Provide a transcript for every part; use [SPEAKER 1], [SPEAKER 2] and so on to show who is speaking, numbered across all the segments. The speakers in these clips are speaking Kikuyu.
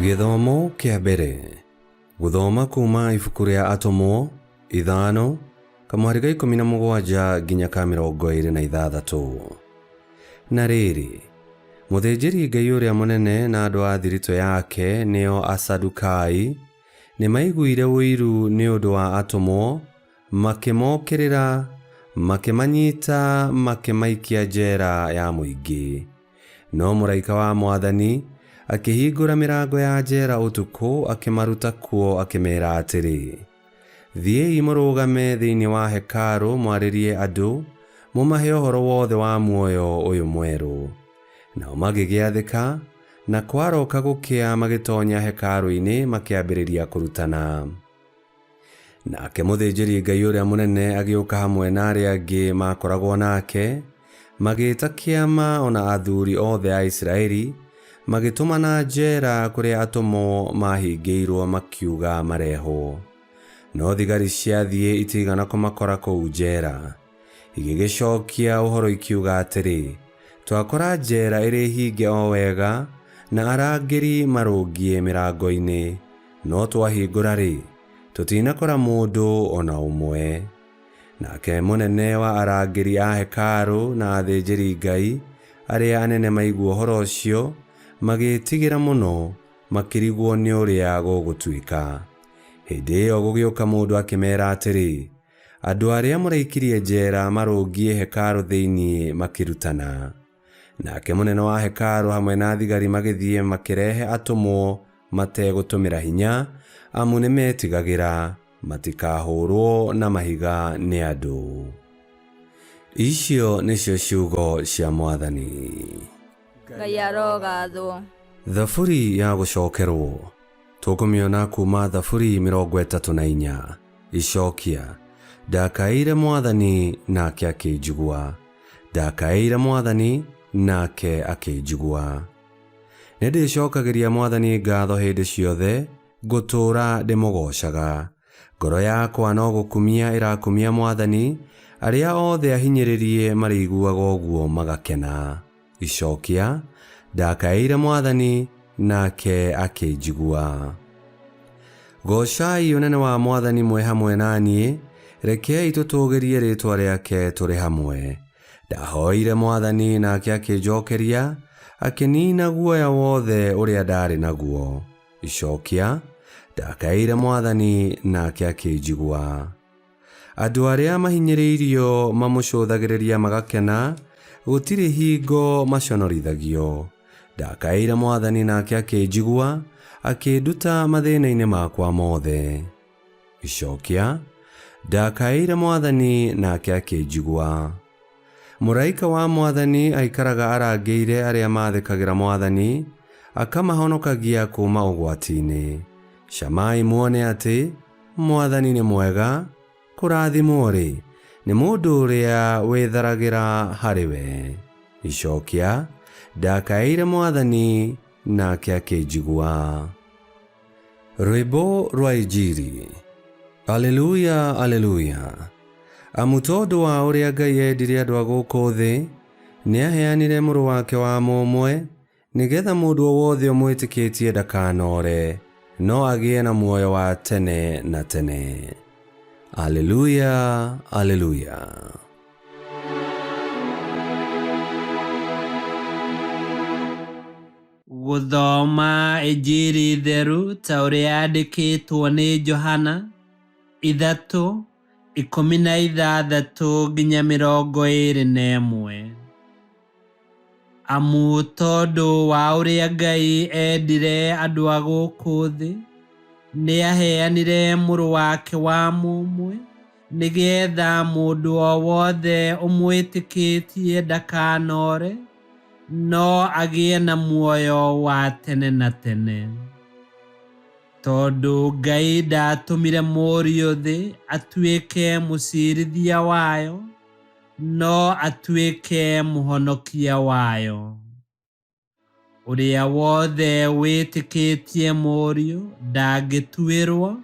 [SPEAKER 1] Gĩthomo kĩa mbere. Gũthoma kuma ibuku rĩa Atũmwo ithano kamũhari ga 17 nginya ka 26. Na rĩrĩ, mũthĩnjĩri Ngai ũrĩa mũnene na andũ a thiritũ yake nĩo Asadukai nĩmaiguire ũiru nĩ ũndũ wa atũmwo, makĩmokĩrĩra, makĩmanyita makĩmaikia njera ya mũingĩ. No mũraika wa Mwathani akĩhingũra mĩrango ya njera ũtukũ, akĩmaruta kuo akĩmeera atĩrĩ, Thiĩi mũrũgame thĩinĩ wa hekarũ mwarĩrie andũ, mũmahe ũhoro wothe wa muoyo ũyũ mwerũ. Nao magĩgĩathĩka, na kwaroka gũkĩa magĩtonya hekarũ-inĩ makĩambĩrĩria kũrutana. Nake mũthĩnjĩri-Ngai ũrĩa mũnene agĩũka hamwe na arĩa angĩ maakoragwo nake, magĩĩta kĩama o na athuri othe a Isiraeli, magĩtũmana njera kũrĩa atũmwo maahingĩirũo makiuga marehwo. No thigari ciathiĩ itiigana kũmakora kũu njera. Igĩgĩcokia ũhoro ikiuga atĩrĩ, Twakora njera ĩrĩ hinge o wega, na arangĩri marũngiĩ mĩrango-inĩ, no twahingũra-rĩ, tũtinakora mũndũ o na ũmwe. Nake mũnene wa arangĩri a hekarũ na athĩnjĩri-Ngai arĩa anene maigua ũhoro ũcio, magĩĩtigĩra mũno, makĩrigwo nĩ ũrĩa gũgũtuĩka. Hĩndĩ ĩyo gũgĩũka mũndũ akĩmeera atĩrĩ, Andũ arĩa mũraikirie njera marũngiĩ hekarũ thĩinĩ makĩrutana. Nake mũnene wa hekarũ hamwe na thigari magĩthiĩ makĩrehe atũmwo mategũtũmĩra hinya, amu nĩmetigagĩra matikahũrwo na mahiga nĩ andũ. Icio nĩcio ciugo cia Mwathani.
[SPEAKER 2] Ngai arogathwo.
[SPEAKER 1] Thaburi ya gũcokerwo. Tũkũmĩona kuma Thaburi 34. Icokia. Ndakaĩire Mwathani nake akĩnjigua. Ndakaĩire Mwathani nake akĩnjigua. Nĩndĩcokagĩria Mwathani ngatho hĩndĩ ciothe, ngũtũũra ndĩmũgoocaga. Ngoro yakwa no gũkumia ĩrakumia Mwathani, arĩa othe ahinyĩrĩrie marĩiguaga ũguo magakena. Icokia, Ndakaĩire Mwathani, nake akĩnjigua. Goocai ũnene wa Mwathani mwĩ hamwe na niĩ, rekei tũtũũgĩrie rĩĩtwa rĩake tũrĩ hamwe. Ndahoire Mwathani, nake akĩnjokeria, akĩniina guoya wothe ũrĩa ndaarĩ naguo. Icokia, Ndakaĩire Mwathani, nake akĩnjigua. Andũ arĩa mahinyĩrĩirio mamũcũthagĩrĩria magakena, gũtirĩ hingo maconorithagio. Ndakaĩire Mwathani nake akĩnjigua, akĩnduta mathĩna-inĩ makwa mothe. Icokia, Ndakaĩire Mwathani nake akĩnjigua. Mũraika wa Mwathani aikaraga arangĩire arĩa maathĩkagĩra Mwathani, akamahonokagia kuuma ũgwati-inĩ. Camai muone atĩ Mwathani nĩ mwega, kũrathimwo-rĩ, nĩ mũndũ ũrĩa wĩtharagĩra harĩ we. Icokia, Ndakaĩire Mwathani, nake akĩnjigua. Rwĩmbo rwa Injiri. Aleluya, aleluya. Amu tondũ wa ũrĩa Ngai endire andũ a gũkũ thĩ, nĩaheanire Mũrũ wake wa mũmwe, nĩgetha mũndũ o wothe ũmwĩtĩkĩtie ndakanoore, no agĩe na muoyo wa tene na tene. Aleluya, aleluya.
[SPEAKER 3] Gũthoma Injiri theru ta ũrĩa yandĩkĩtwo nĩ Johana, ithatũ, 16 nginya 21. Amu tondũ wa ũrĩa Ngai endire andũ a gũkũ thĩ, nĩaheanire Mũrũ wake wa mũmwe, nĩ getha mũndũ o wothe ũmwĩtĩkĩtie ndakanore, no agĩe na muoyo wa tene na tene. Tondũ Ngai ndaatũmire Mũriũ thĩ atuĩke mũciirithia wayo, no atuĩke mũhonokia wayo. Ũrĩa wothe wĩtĩkĩtie Mũriũ ndangĩtuĩrwo,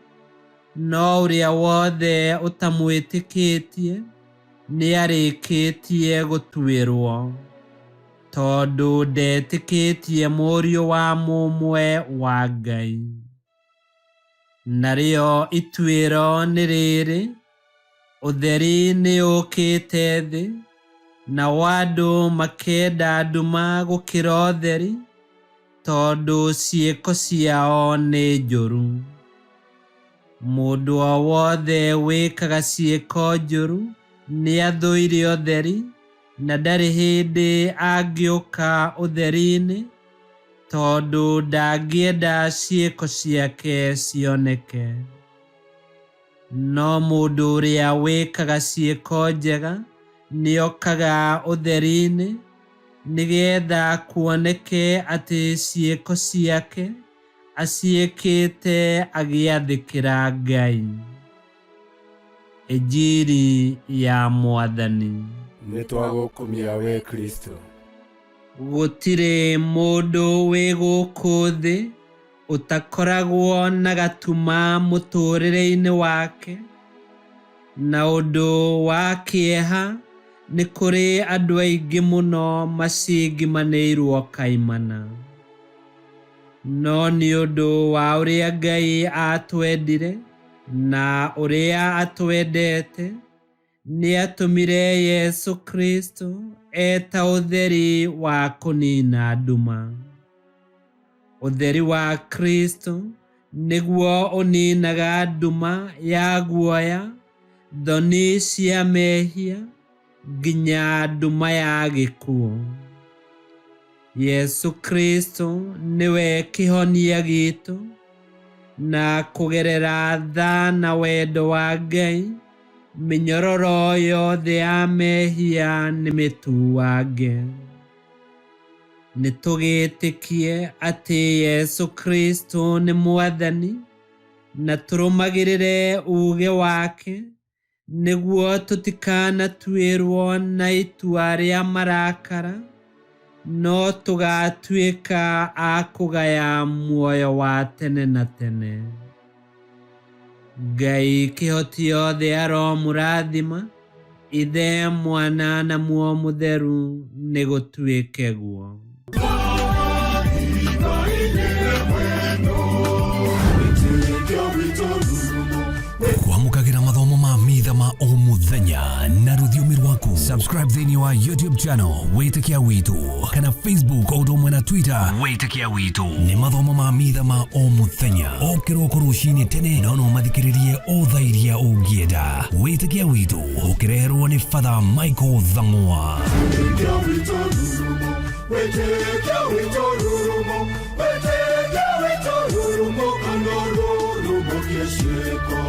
[SPEAKER 3] no ũrĩa wothe ũtamwĩtĩkĩtie nĩarĩkĩtie gũtuĩrwo. Tondũ ndetĩkĩtie Mũriũ wa mũmwe wa Ngai. Narĩo ituĩro nĩ rĩrĩ, ũtheri nĩũũkĩte thĩ, nao andũ makenda nduma gũkĩra ũtheri, tondũ ciĩko ciao nĩ njũru. Mũndũ o wothe wĩkaga ciĩko njũru nĩathũire ũtheri, na ndarĩ hĩndĩ angĩũka ũtheri-inĩ, tondũ ndangĩenda ciĩko ciake cioneke. No mũndũ ũrĩa wĩkaga ciĩko njega nĩokaga ũtheri-inĩ, nĩgeetha kuoneke atĩ ciĩko ciake aciĩkĩte agĩathĩkĩra Ngai. Injiri ya Mwathani.
[SPEAKER 4] Nĩtwagũkumia we Kristo.
[SPEAKER 3] Gũtirĩ mũndũ wĩ gũkũ thĩ ũtakoragwo na gatuma mũtũũrĩre-inĩ wake, na ũndũ wa kĩeha nĩ kũrĩ andũ aingĩ mũno macingimanĩirwo kaimana. No nĩ ũndũ wa ũrĩa Ngai aatwendire na ũrĩa atwendete, nĩatũmire Yesu Kristo eta ũtheri wa kũniina nduma. Ũtheri wa Kristo nĩguo ũniinaga nduma ya guoya, thoni cia mehia, nginya nduma ya gĩkuũ. Yesu Kristo nĩwe kĩhonia gitũ, na kũgerera tha na wendo wa Ngai, mĩnyororo yothe ya mehia nĩ mĩtuange. Nĩtũgĩtĩkie atĩ Yesu Kristo nĩ Mwathani, na tũrũmagĩrĩre uuge wake, nĩguo tũtikanatuĩrwo na itua rĩa marakara, no tũgatuĩka a kũgaya muoyo wa tene na tene. Ngai kĩhoti yothe aromũrathima, Ithe, Mwana na Muoyo Mũtheru, nĩgũtuĩke guo.
[SPEAKER 5] Kwamũkagĩra mathomo ma mitha ma o mũthenya na rũthiomi rwaku. Subscribe thĩinĩ wa YouTube channel Wĩtĩkia Witũ kana Facebook o ũndũ ũmwe na Twitter Wĩtĩkia Witũ. Nĩ mathomo ma mitha ma o mũthenya o kĩroko rũcinĩ tene, no no mathikĩrĩrie o thaa iria ũngĩenda. Wĩtĩkia Witũ ũkĩreherwo nĩ Father Michael Thang'wa.
[SPEAKER 6] Wĩtĩkia witũ rurumo, wĩtĩkia witũ rurumo, wĩtĩkia witũ rurumo, kana rurumo kĩciĩko.